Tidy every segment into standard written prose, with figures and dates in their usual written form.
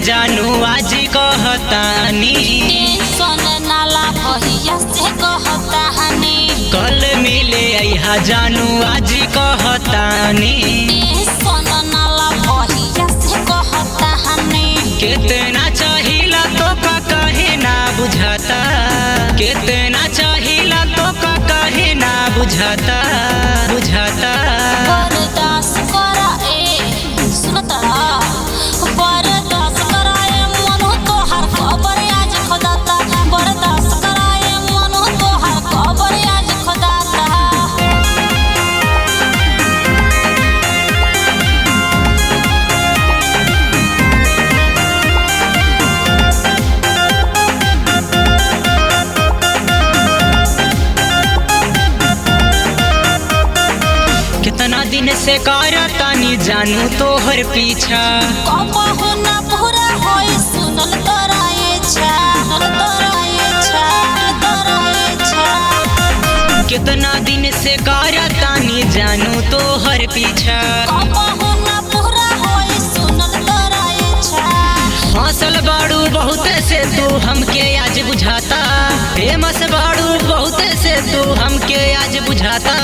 जानू आज कहतानी। टेंशन नाला भैया से कहतानी। कल मिले अइहा जानू आज कहतानी। टेंशन नाला भैया से कहतानी। कितना चाहिला तो का काहे ना बुझाता, कितना चाहिला तो का काहे ना बुझाता बुझाता। बर्दाश्त करा ए सुनता, बर्दाश्त करा ए मनु तोहार खबर आज खोदाता। बर्दाश्त करा ए मनु तोहार खबर आज खोदाता। कितना दिन से करतानी जानू तोहर पीछा, कबहु ना पूरा होई सुनल तोरा इच्छा, सुनल तोरा इच्छा, तोरा इच्छा। कितना दिन से करतानी जानू तोहर पीछा, कबहु ना पूरा होई सुनल तोरा इच्छा। हौसल बाड़ू बहुत से तू हमके आज बुझाता, फेमस बाड़ू बहुत से तू हमके आज बुझाता।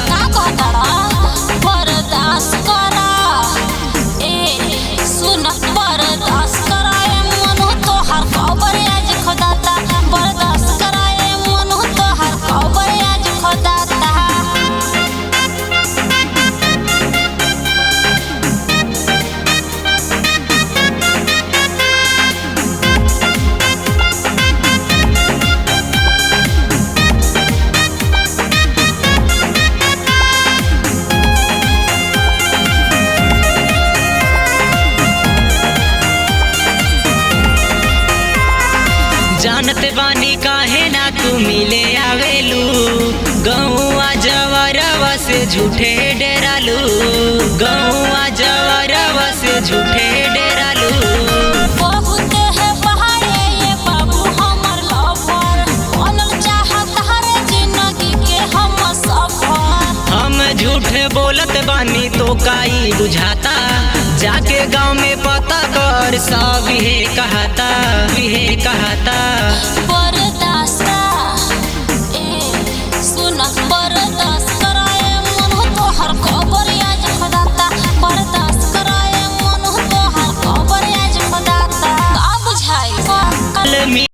का कहता बर्दाश्त करा ए सुन, बर्दाश्त करा ए मनु तोहार खबर आज खोदाता। बर्दाश्त करा ए मनु तोहार खबर आज खोदाता। जानत बानी काहे ना तू मिले आवेलू, गौआ जवरवा से झूठे डरालू, गौआ जवरवा से झूठे डरालू। बहुत है पहाड़े ये बाबू हमर लवर, बनल चाहत हर जिंदगी के हम सफर। हम झूठ बोलत बानी तो काई बुझाता, जाके गांव में पता कर सब हे कहता हे कहता। बर्दाश्त ए सुन, बर्दाश्त करा ए मनु तोहर खबर आज खोदाता। बर्दाश्त करा ए मनु तोहर खबर आज खोदाता। का बुझाई कल